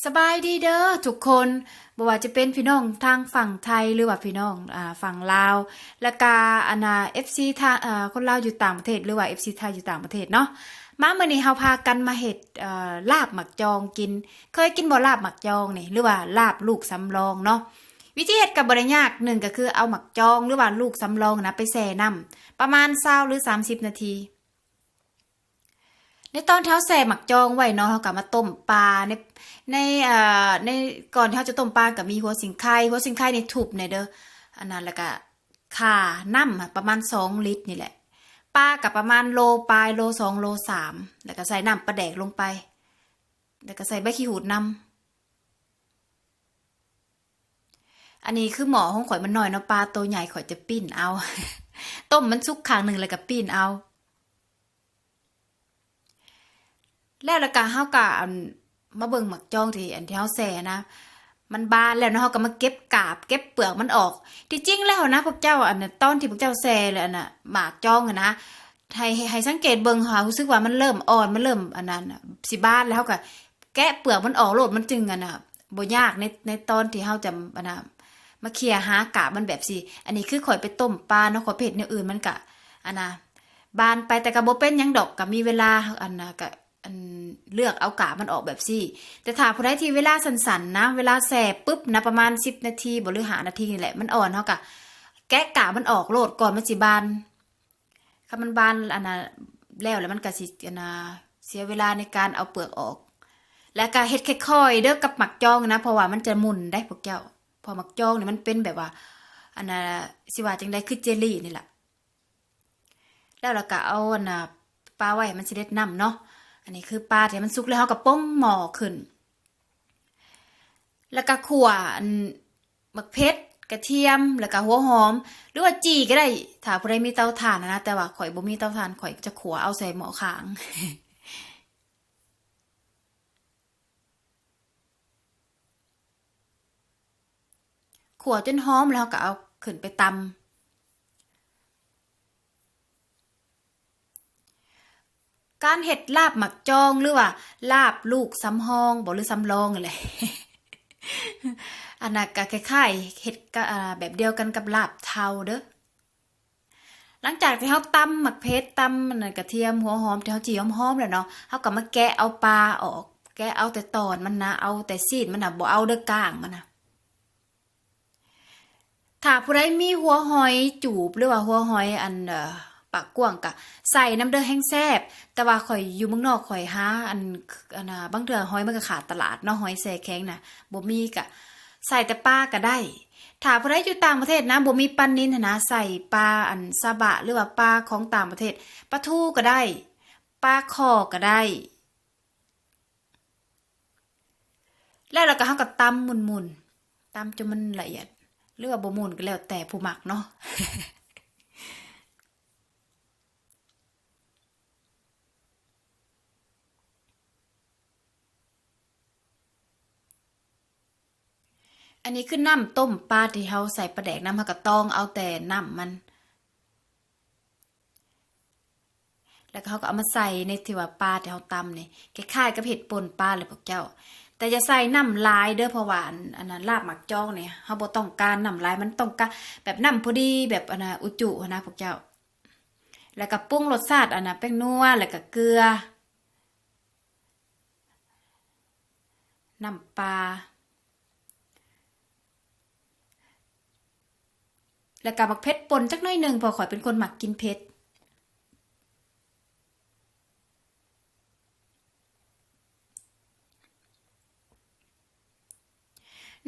ສະບາຍດີເດີທຸກຄົນ, ບໍ່ວ່າຈະເປັນພີ່ນ້ອງທາງຝັ່ງໄທ ຫຼືວ່າພີ່ນ້ອງ ອ່າ ຝັ່ງລາວ ແລ້ວກະ ອັນນ່າ ເອັຟຊີ ທາງ ເອີ ຄົນລາວຢູ່ຕ່າງປະເທດ ຫຼືວ່າ ເອັຟຊີ ໄທຢູ່ຕ່າງປະເທດເນາະ. ມາມື້ນີ້ເຮົາພາກັນມາເຮັດ ເອີ ລາບໝາກຈອງກິນ. ເຄີຍກິນບໍ່ລາບໝາກຈອງນີ້ ຫຼືວ່າລາບລູກສຳລອງເນາະ? ວິທີເຮັດກໍບໍ່ໄດ້ຍາກ, ໜຶ່ງກໍຄືເອົາໝາກຈອງ ຫຼືວ່າລູກສຳລອງນະ ໄປແຊ່ນ້ຳປະມານຊາວ ຫຼື ສາມສິບນາທີ. ໃນຕອນທີ່ເຮົາແຊ່ໝາກຈອງໄວ້ເນາະ, ເຮົາກໍມາຕົ້ມປາໃນ ໃນ ເອີ ໃນ ກ່ອນທີ່ເຮົາຈະຕົ້ມປາກໍມີຫົວສີໄຄ, ຫົວສີໄຄນີ້ທຸບແດ່ເດີ ອັນນັ້ນ ແລ້ວກໍຂ່ານ້ຳປະມານສອງລິດນີ້ແຫຼະ, ປາກໍປະມານໂລປາຍ ໂລສອງ ໂລສາມ ແລ້ວກໍໃສ່ນ້ຳປາແດກລົງໄປ ແລ້ວກໍໃສ່ໃບຂີ້ຫູດນຳ. ອັນນີ້ຄືໝໍ້ຂອງຂ້ອຍມັນນ້ອຍເນາະ, ປາໂຕໃຫຍ່ຂ້ອຍຈະປີ້ນເອົາ, ຕົ້ມມັນສຸກຂ້າງໜຶ່ງແລ້ວກໍປີ້ນເອົາ. ແລ້ວ ແລ້ວກະເຮົາກະ ອັນ ມາເບິ່ງໝາກຈອງທີ່ ອັນທີ່ເຮົາແຊ່ນະ ມັນບານແລ້ວເນາະ, ເຮົາກະມາເກັບກາບ ເກັບເປືອກມັນອອກ. ທີ່ຈິງແລ້ວນະພວກເຈົ້າ ອັນ ຕອນທີ່ພວກເຈົ້າແຊ່ແລ້ວ ອັນນະ ໝາກຈອງຫັ້ນນະ ໃຫ້ ໃຫ້ສັງເກດເບິ່ງ ຫາຮູ້ສຶກວ່າມັນເລີ່ມອ່ອນ ມັນເລີ່ມ ອັນນັ້ນ ຊິບານແລ້ວ ເຮົາກະແກະເປືອກມັນອອກໂລດ ມັນຈຶ່ງ ອັນນະ ບໍ່ຍາກໃນ ໃນຕອນທີ່ເຮົາຈະ ອັນນະ ມາເຄຍຫາກາບມັນແບບຊີ້. ອັນນີ້ຄືຂ້ອຍໄປຕົ້ມປາເນາະ, ຂ້ອຍໄປເຮັດແນວອື່ນມັນກະ ອັນນະ ບານໄປ, ແຕ່ກໍບໍ່ເປັນຫຍັງດອກ, ກໍມີເວລາ ອັນນະ ກໍ ອັນ ເລືອກເອົາກາບມັນອອກແບບຊີ້. ແຕ່ຖ້າຜູ້ໃດທີ່ເວລາສັ້ນໆນະ, ເວລາແຊ່ປຶບນະ ປະມານສິບນາທີບໍ ຫຼື ຫ້ານາທີນີ້ແຫຼະ ມັນອ່ອນ, ເຮົາກໍແກະກາບມັນອອກໂລດກ່ອນມັນຊິບານ. ຄັນມັນບານ ອັນນະ ແລ້ວ ແລ້ວມັນກໍຊິ ອັນນະ ເສຍເວລາໃນການເອົາເປືອກອອກ. ແລ້ວກໍເຮັດຄ່ອຍໆເດີກັບໝາກຈອງນະ, ເພາະວ່າມັນຈະໝຸ່ນໄດ໋ພວກເຈົ້າ, ເພາະໝາກຈອງນີ້ມັນເປັນແບບວ່າ ອັນນະ ຊິວ່າຈັ່ງໃດ ຄືເຈລລີນີ້ລະ. ແລ້ວ ແລ້ວກໍເອົາ ອັນນະ ປາໄວ້ໃຫ້ມັນສະເດັດນ້ຳເນາະ. ອັນນີ້ຄືປາທີ່ມັນສຸກແລ້ວ ເຮົາກໍປົງໝໍ້ຂຶ້ນ ແລ້ວກໍຂົ້ວ ອັນ ໝາກເຜັດ, ກະທຽມ ແລ້ວກໍຫົວຫອມ ຫຼືວ່າຈີ່ກໍໄດ້ ຖ້າຜູ້ໃດມີເຕົາຖ່ານນະ. ແຕ່ວ່າຂ້ອຍບໍ່ມີເຕົາຖ່ານ ຂ້ອຍຈະຂົວເອົາໃສ່ໝໍ້ຂ້າງ. ຂົ້ວຈົນຫອມແລ້ວ ເຮົາກໍເອົາຂຶ້ນໄປຕຳ. ການເຮັດລາບໝາກຈອງ ຫຼືວ່າລາບລູກສຳຮອງບໍ ຫຼືສຳລອງຫັ້ນແຫຼະ, ອັນນັ້ນກໍຄ້າຍໆເຮັດກະ ອ່າ ແບບດຽວກັນກັບລາບເທົາເດີ. ຫຼັງຈາກທີ່ເຮົາຕຳໝາກເຜັດ ຕຳ ອັນນັ້ນ ກະທຽມ ຫົວຫອມ ທີ່ເຮົາຈີ່ຫອມໆແລ້ວເນາະ, ເຮົາກໍມາແກະເອົາປາອອກ, ແກະເອົາແຕ່ຕອນມັນນະ, ເອົາແຕ່ຊີ້ນມັນນະ, ບໍ່ເອົາເດີກ້າງມັນນະ. ຖ້າຜູ້ໃດມີຫົວຫອຍຈູບ ຫຼືວ່າຫົວຫອຍ ອັນ ເອີ ປາກກວ້າງ ກະໃສ່ນຳເດີ ແຮງແຊບ. ແຕ່ວ່າຂ້ອຍຢູ່ເມືອງນອກ ຂ້ອຍຫາ ອັນ ອັນ ບາງເທື່ອຫອຍມັນກໍຂາດຕະຫຼາດເນາະ, ຫອຍແຊ່ແຂງນະ ບໍ່ມີ ກະໃສ່ແຕ່ປາກໍໄດ້. ຖ້າຜູ້ໃດຢູ່ຕ່າງປະເທດນະ ບໍ່ມີປານິນຫັ້ນນະ, ໃສ່ປາ ອັນ ຊາບະ ຫຼືວ່າປາຂອງຕ່າງປະເທດ, ປາທູກໍໄດ້, ປາຄໍ່ກໍໄດ້. ແລ້ວ ແລ້ວກໍເຮົາກໍຕຳໝຸ່ນໆ, ຕຳຈົນມັນລະອຽດ ຫຼືວ່າບໍ່ໝຸ່ນກໍແລ້ວແຕ່ຜູ້ມັກເນາະ. ອັນນີ້ຄືນ້ຳຕົ້ມປາທີ່ເຮົາໃສ່ປາແດກນຳ, ເຮົາກໍຕອງເອົາແຕ່ນ້ຳມັນ. ແລ້ວກໍເຮົາກໍເອົາມາໃສ່ໃນທີ່ວ່າປາທີ່ເຮົາຕຳນີ້, ຄ້າຍໆກັບເຮັດປົ່ນປາແຫຼະພວກເຈົ້າ. ແຕ່ຢ່າໃສ່ນ້ຳຫຼາຍເດີ, ເພາະວ່າ ອັນ ອັນນັ້ນ ລາບໝາກຈອງນີ້ ເຮົາບໍ່ຕ້ອງການນ້ຳຫຼາຍ, ມັນຕ້ອງການແບບນ້ຳພໍດີ ແບບ ອັນນ່າ ອຸຈຸຫັ້ນນະພວກເຈົ້າ. ແລ້ວກໍປຸງລົດຊາດ ອັນນ່າ ແປ້ງນົວ ແລ້ວກໍເກືອ, ນ້ຳປາ ແລ້ວກໍໝາກເຜັດປົ່ນຈັກໜ້ອຍໜຶ່ງ ເພາະຂ້ອຍເປັນຄົນມັກກິນເຜັດ.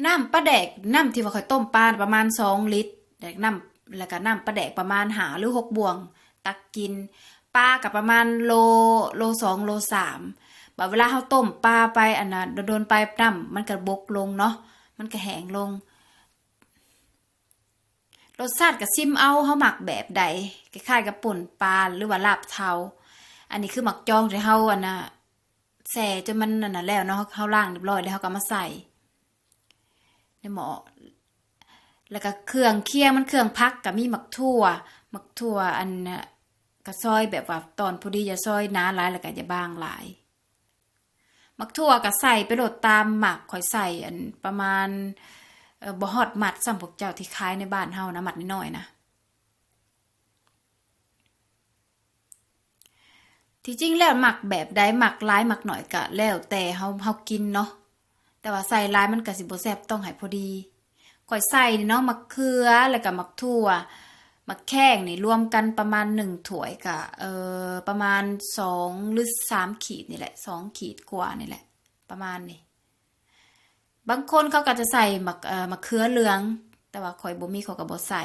ນ້ຳປາແດກ, ນ້ຳທີ່ວ່າຂ້ອຍຕົ້ມປາປະມານສອງລິດ, ແລ້ວນ້ຳ, ແລ້ວກໍນ້ຳປາແດກປະມານຫ້າຫຼືຫົກບ່ວງ ຕັກກິນ. ປາກໍປະມານໂລ, ໂລສອງ ໂລສາມ. ບາດເວລາເຮົາຕົ້ມປາໄປ ອັນນ່າ ດົນໆໄປ ນ້ຳມັນກໍບົກລົງເນາະ, ມັນກໍແຫ້ງລົງ. ລົດຊາດກໍຊິມເອົາ ເຮົາມັກແບບໃດ, ຄ້າຍໆກັບປົ່ນປາ ຫຼືວ່າລາບເທົາ. ອັນນີ້ຄືໝາກຈອງທີ່ເຮົາ ອັນນ່າ ແຊ່ຈົນມັນ ອັນນ່າ ແລ້ວເນາະ, ເຮົາລ້າງຮຽບຮ້ອຍແລ້ວ ເຮົາກໍເອົາມາໃສ່ໃນໝໍ້. ແລ້ວກໍເຄື່ອງຄຽງມັນ, ເຄື່ອງຜັກກໍມີໝາກຖົ່ວ, ໝາກຖົ່ວ ອັນນ່າ ກໍຊອຍແບບວ່າຕອນພໍດີ, ຢ່າຊອຍໜາຫຼາຍ ແລ້ວກໍຢ່າບາງຫຼາຍ. ໝາກຖົ່ວກໍໃສ່ໄປໂລດຕາມໝາກ. ຂ້ອຍໃສ່ອັນປະມານ ເອີ ບໍ່ຮອດມັດຊ້ຳ ພວກເຈົ້າ ທີ່ຂາຍໃນບ້ານເຮົານະ ມັດນ້ອຍໆນະ. ທີ່ຈິງແລ້ວມັກແບບໃດ ມັກຫຼາຍມັກໜ້ອຍກະແລ້ວແຕ່ເຮົາ ເຮົາກິນເນາະ ແຕ່ວ່າໃສ່ຫຼາຍມັນກະຊິບໍ່ແຊບ ຕ້ອງໃຫ້ພໍດີ. ຂ້ອຍໃສ່ນີ້ເນາະ ໝາກເຂືອ ແລ້ວກະໝາກຖົ່ວ ໝາກແຂ້ງນີ້ລວມກັນປະມານໜຶ່ງຖ້ວຍ ກະ ເອີ ປະມານສອງຫຼືສາມຂີດນີ້ແຫຼະ ສອງຂີດກວ່ານີ້ແຫຼະ ປະມານນີ້. ບາງຄົນເຂົາກໍຈະໃສ່ໝາກ ເອີ ໝາກເຂືອເຫຼືອງ ແຕ່ວ່າຂ້ອຍບໍ່ມີ ຂ້ອຍກໍບໍ່ໃສ່.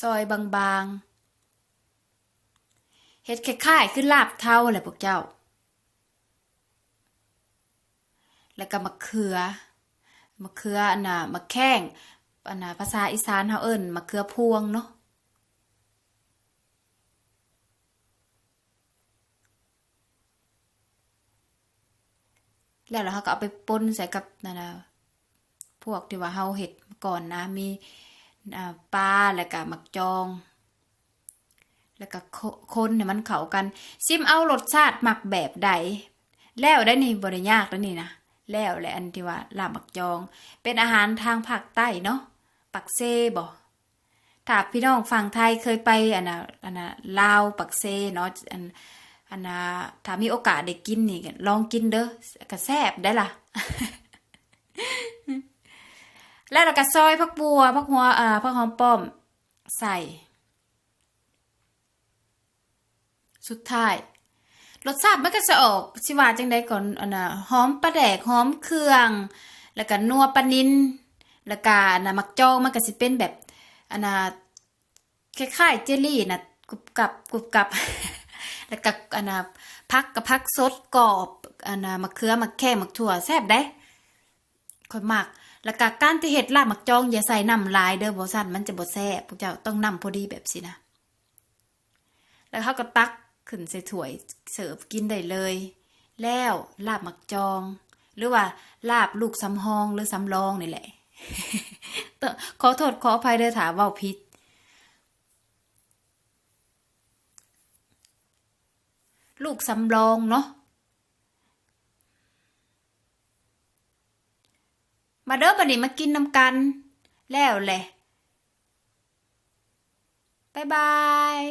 ຊອຍບາງໆ ເຮັດຄ້າຍໆຄືລາບເທົາແຫຼະພວກເຈົ້າ. ແລ້ວກໍໝາກເຂືອ ໝາກເຂືອ ອັນນ່າ ໝາກແຂ້ງ ອັນນ່າ ພາສາອີສານເຮົາເອີ້ນໝາກເຂືອພວງເນາະ. ແລ້ວ ແລ້ວເຮົາກໍເອົາໄປປົນໃສ່ກັບນັ້ນນະ ພວກທີ່ວ່າເຮົາເຮັດມາກ່ອນນະ ມີ ອ່າ ປາ ແລ້ວກໍໝາກຈອງ ແລ້ວກໍ ຄົ- ຄົນໃຫ້ມັນເຂົ້າກັນ. ຊິມເອົາລົດຊາດມັກແບບໃດ ແລ້ວໄດ໋ນີ້ ບໍ່ໄດ້ຍາກໄດ໋ນີ້ນະ ແລ້ວແຫຼະ. ອັນທີ່ວ່າລາບໝາກຈອງ ເປັນອາຫານທາງພາກໃຕ້ເນາະ ປາກເຊບໍ? ຖ້າພີ່ນ້ອງຝັ່ງໄທເຄີຍໄປ ອັນນ່າ ອັນນ່າ ລາວ ປາກເຊເນາະ ອັນ ອັນນ່າ ຖ້າມີໂອກາດໄດ້ກິນນີ້ ລອງກິນເດີ ກະແຊບໄດ໋ລະ. ແລ້ວ ແລ້ວກະຊອຍຜັກບົ່ວ ຜັກຫົວ ເອີ ຜັກຫອມປ້ອມໃສ່. ສຸດທ້າຍ ລົດຊາດມັນກໍຈະອອກ ຊິວ່າຈັ່ງໃດກ່ອນ ອັນນ່າ ຫອມປາແດກ ຫອມເຄື່ອງ ແລ້ວກໍນົວປານິນ ແລ້ວກໍ ອັນນ່າ ໝາກຈອງ ມັນກໍຊິເປັນແບບ ອັນນ່າ ຄ້າຍໆເຈລລີນະ ກຸບກັບ ກຸບກັບ ແລ້ວກໍ ອັນນ່າ ຜັກກໍຜັກສົດກອບ ອັນນ່າ ໝາກເຂືອ ໝາກແຂ້ງ ໝາກຖົ່ວ ແຊບເດ້ ຂ້ອຍມັກ. ແລ້ວກໍການທີ່ເຮັດລາບໝາກຈອງ ຢ່າໃສ່ນ້ຳຫຼາຍເດີ ບໍ່ຊັ້ນມັນຈະບໍ່ແຊບ ພວກເຈົ້າ ຕ້ອງນ້ຳພໍດີແບບຊີ້ນະ. ແລ້ວເຮົາກໍຕັກຂຶ້ນໃສ່ຖ້ວຍເສີບກິນໄດ້ເລີຍ ແລ້ວລາບໝາກຈອງ ຫຼືວ່າລາບລູກສຳຮອງ ຫຼືສຳລອງນີ້ແຫຼະ ຂໍໂທດຂໍອະໄພເດີຖ້າເວົ້າຜິດ ລູກສຳລອງເນາະ. ມາເດີ ບັດນີ້ມາກິນນຳກັນ ແລ້ວແຫຼະ ບາຍບາຍ.